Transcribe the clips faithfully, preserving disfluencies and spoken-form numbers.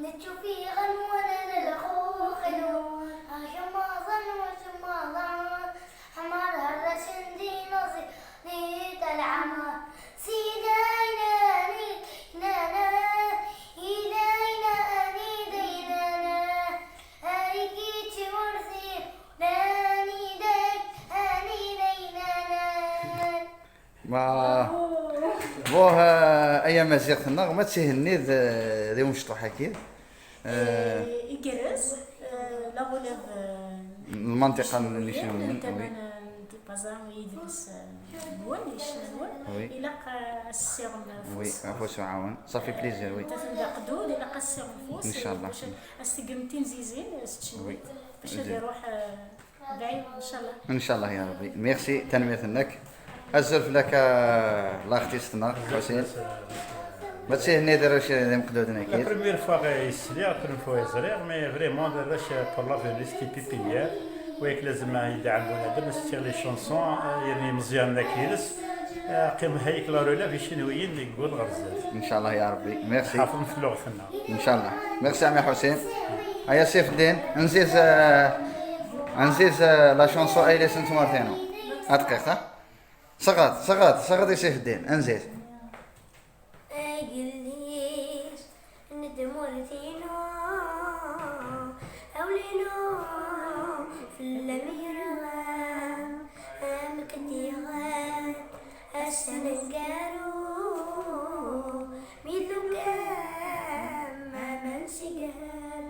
Nettu fiɣen wanen lxuxinu, acemmaḍen wacemmaḍen, ḥmar hrasen d inaẓi di talɛama. Sidaynan idaynan, idaynan idaynan, ay kici ursi, nan iday, an idaynan. Ma buh, eh, ay amaziɣt-nneɣ, ma tihennid, eh, di umecṭuḥ-agi? Eh, igerrez, eh, la relève, eh, lmantiqa n Icnun, tama n Tipaza, idles, eh, nwen, icna nwen. Oui. Ilaq, eh, ad s-ssiɣem afus. Oui, afus uɛawen. Ça fait plaisir, oui. Taten d aqdud, ilaq ad s-ssiɣem afus. Inchallah. Bac ad s-teggem tinzizin, eh, s tcenwit. Oui. Bac ad iruḥ, eh, Bɛid, inchallah. Inchallah ya Rabbi. Merci, tanemmirt-nnek. Azul fell-ak, a l'artiste-nneɣ, Ḥusin. Ma tihennid arrac d imeqduden-agi? La première fois i sliɣ, la première fois i ẓriɣ, mais vraiment d arrac pour l'avenir, c'est pépinière. Wayek lazem ad yedɛem bunadem, c'est les chansons, euh, yerna imeẓyanen akk yid-s. Qqim hayek la relève icinwiyen deg wul ɣer zdat. Inchallah ya Rabbi. Merci. Ḥafḍen fell-aɣ-ten. Inchallah. Merci a Ɛmi Ḥusin. Aya Sifeddin, nziz, eh, nziz, eh, la chanson Ayla-s n tmurt-inu. Adqiq, ha? Saɣat, saɣat, saɣat i Sifeddin, nziz. Agellid n tmurt-inu, awlinu fell-am yerɣa, amek d-iɣan ass aneggaru, mi tukem aman sigar,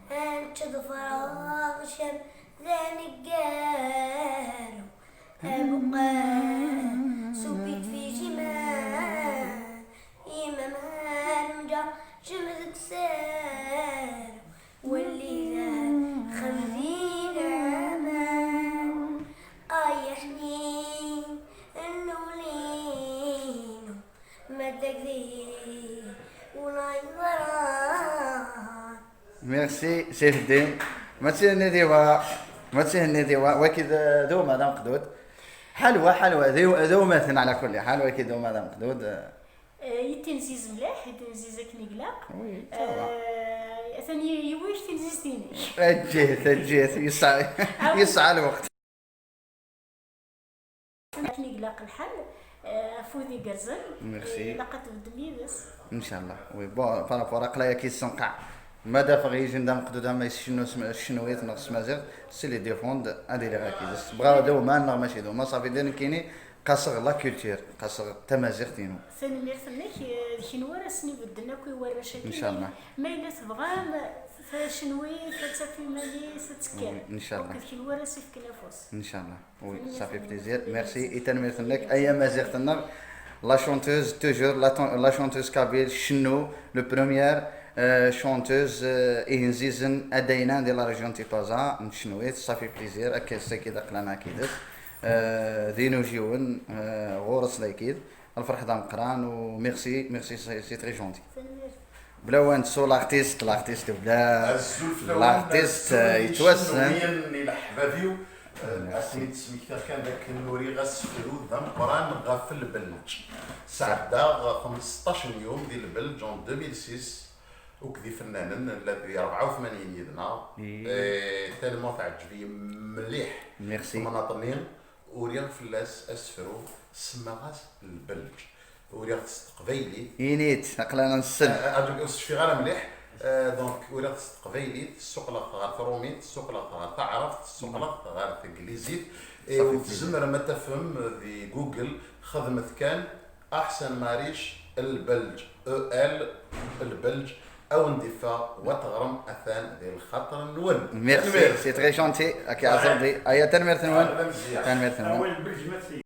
ad teččeḍ fṛaɣ cam d aneggaru. Abuqal, subit fi jiman, imam halmja, jem deg sar, walli d axxam di laman, ay aḥnin, nnulinu, ma d agdi, ula yeḍran. Merci, Sifeddin. Ma tihennid i wa, ma tihennid i wa, waki d, d uma d ameqdud. Ḥalwa, ḥalwa, d, d umaten ɛla kulli ḥal, waki d uma d ameqdud. Eh, yettinziz mliḥ, yettinziz akken i ilaq. Oui, ça va. Eh, atan yi-, yiwi-k tinzizt-inek. Eǧǧ-it, eǧǧ-it, yesɛa, yesɛa lweqt. Akken i ilaq lḥal, eh, afud igerrzen. Merci. Eh, ilaq ad tbeddem yid-s. Inchallah, oui. Bon, par rapport aql-aɣ ad k-issenqaɛ. Ma d afeɣ yijin d ameqdud ama yescennu s tcenwit neɣ s tmaziɣt, c'est les deux fonds ad iliɣ akked-s. Bɣa d uman neɣ mačči d uman, ça veut dire nekkini qaseɣ la culture, qaseɣ tamaziɣt-inu. Tanemmirt-nnek, eh, d kenwi ara sen-ibedden akk i warrac-agi. Inchallah. Ma yella tebɣam, tacenwit ad taf iman-is, ad tekker. Oui, inchallah. Donc d kenwi ara s-ifken afus. Inchallah. Oui, ça fait plaisir. Merci. I tanemmirt-nnek, ay amaziɣt-nneɣ. La chanteuse, toujours, la, ton- la chanteuse kabyle, Chennou, le première, euh, chanteuse, euh, ihenzizen adaynan di la région Tipaza, n tcenwit, ça fait plaisir, akka saki d aqlan akid. Euh, d inujiwen, euh, ɣur-s lakid. Lferḥ d ameqqran, u merci, merci, c'est c'est très gentil. Tanemmirt. Bla wa nettu l'artiste, l'artiste bla. Azul fell-awen, l'artiste, azul, euh, yettwassen. Icenwiyen n leḥbab-iw. Euh, merci. Ad ken-id-smektiɣ kan d akken uriɣ asefru d ameqqran ɣef Lbelǧ. Sɛeddaɣ xmesṭac n yum di Lbelǧ en deux mille six, akked ifennanen, llan di rebɛa u tmanyin yid-neɣ. Ih. Eh, tellement teɛǧeb-iyi mliḥ. Merci. Temnaḍt-nni. Uriɣ fell-as asefru, semmaɣ-as Lbelǧ. Uriɣ-t s teqbaylit. Ini-t, aql-aɣ nessen. Ah, ah, ur s-cfiɣ ara mliḥ. Ah, donc, uriɣ-t s teqbaylit, ssuqleɣ-t ɣer trumit, ssuqleɣ-t ɣer taɛrabt, ssuqleɣ-t ɣer teglizit. Et tzemrem ad tafem di Google, xedmet kan Aḥsen Maric Lbelǧ, E L, Lbelǧ, ad wen-d-iffeɣ, wa teɣrem, atan di lxaṭer-nwen. Merci, c'est très gentil. Aya, tanemmirt-nwen. Tanemmirt-nwen.